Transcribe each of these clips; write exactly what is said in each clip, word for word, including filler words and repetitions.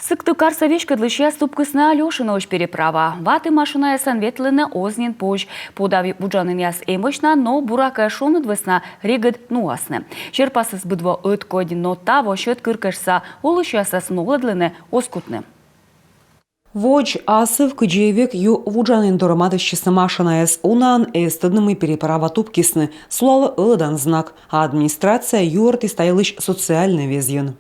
Сыктывкарса веськӧдлысьяс тупкисны Алёшиныысь переправа. Ваті машинаясӧн ветлыны оз нин позь. Пода вуджанінъяс эмӧсь на, но, буракӧ, шоныд вӧсна регыд нуасны. Серпасыс быд во ӧткодь, но таво Сьӧд Кыркӧтшса олысьясӧс новлӧдлыны оз кутны. Водз асыв кыдзи век ю вуджанін дорӧ матыстчисны машинаяс. Унаӧн эз тӧдны, мый переправа тупкисны. Сулалӧ ӧлӧдан знак. А администрация юӧртіс та йылысь социальнӧй везйын.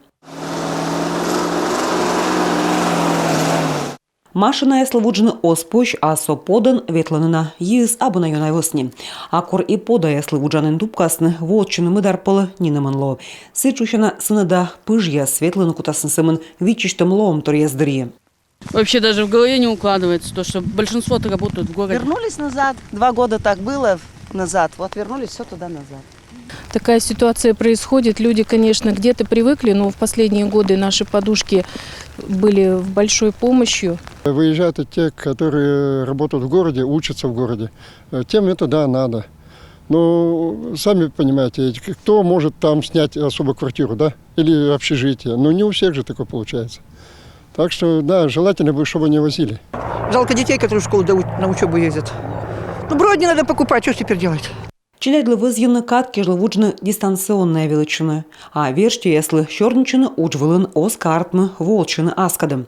Машинаяслы вуджны оз позь, а со подӧн ветлӧны на. Йиыс абу на ёна вӧсни. А кор и подаяслы вуджанін тупкасны, воӧдчыны мӧдар пӧлӧ нинӧмӧн лоӧ. Сідз шусяна сынӧда пыжъяс ветлыны кутасны сӧмын виччысьтӧм лоӧмторъяс дырйи. Вообще даже в голове не укладывается то, что большинство-то работают в городе. Вернулись назад. Два года так было назад. Вот вернулись все туда назад. Такая ситуация происходит. Люди, конечно, где-то привыкли, но в последние годы наши подушки были в большой помощью. Выезжают и те, которые работают в городе, учатся в городе. Э, Тем это, да, надо. Но сами понимаете, ведь кто может там снять особо квартиру, да? Или общежитие? Ну, не у всех же такое получается. Так что, да, желательно бы, чтобы не возили. Жалко детей, которые в школу до уч- на учебу ездят. Ну, брони надо покупать, что ж теперь делать? Челядьлы вӧзйӧны кад кежлӧ вуджны дистанционнӧя велӧдчыны. А верстьӧяслы сёрнитчыны удж вылын оз кӧ артмы воӧдчыны аскадӧ.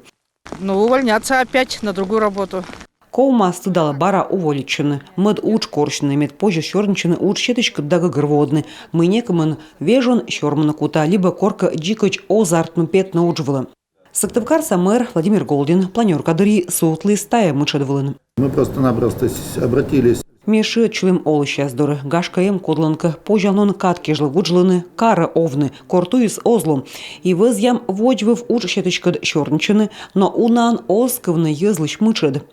Ну, увольняться опять на другую работу. Ковмас, тыдалӧ, бара уволитчыны, мӧд удж корсьны, мед позьӧ сёрнитчыны удж сетыськӧд да гӧгӧрвоӧдны, мый некымын вежон сёрмыны кута либӧ коркӧ дзикӧдз оз артмы петны удж вылӧ. Сыктывкарса мэр Владимир Голдин планёрка дырйи сувтліс тайӧ мытшӧд вылын. Мы просто-напросто с- обратились. Ме шыӧдчылім олысьяс дорӧ, гашкӧ, эм кодлӧнкӧ позянлун кад кежлӧ вуджлыны, карӧ овны, кор туйыс оз ло. И вӧзъям водзвыв удж сетыськӧд сёрнитчыны, но унаӧн оз кывны йӧзлысь мытшӧд.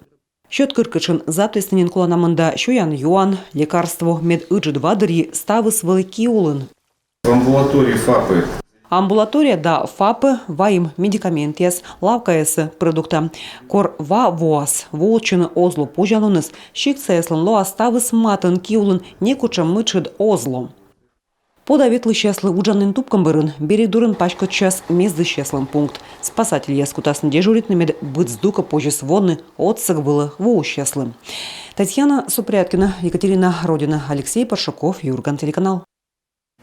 Сьӧд Кыркӧтшын заптісны нин колана мында сёян-юан, лекарство, мед ыджыд ва дырйи ставыс вӧлі ки улын. В амбулатории ФАПы. Амбулатория да ФАПы вайим медикаментъяс, лавкаясӧ продукта. Кор ва воас, воӧдчыны оз ло позянлуныс, сиктсаяслӧн лоас ставыс матын ки улын, некутшӧм мытшӧд оз ло. Пода ветлысьяслы вуджанін тупкӧм бӧрын берег дорын паськӧдчас мездысьяслӧн пункт. Спасательяс кутасны дежуритны, мед быд здукӧ позис воны отсӧг вылӧ воысьяслы. Татьяна Супряткина, Екатерина Родина, Алексей Паршаков, «Юрган» телеканал.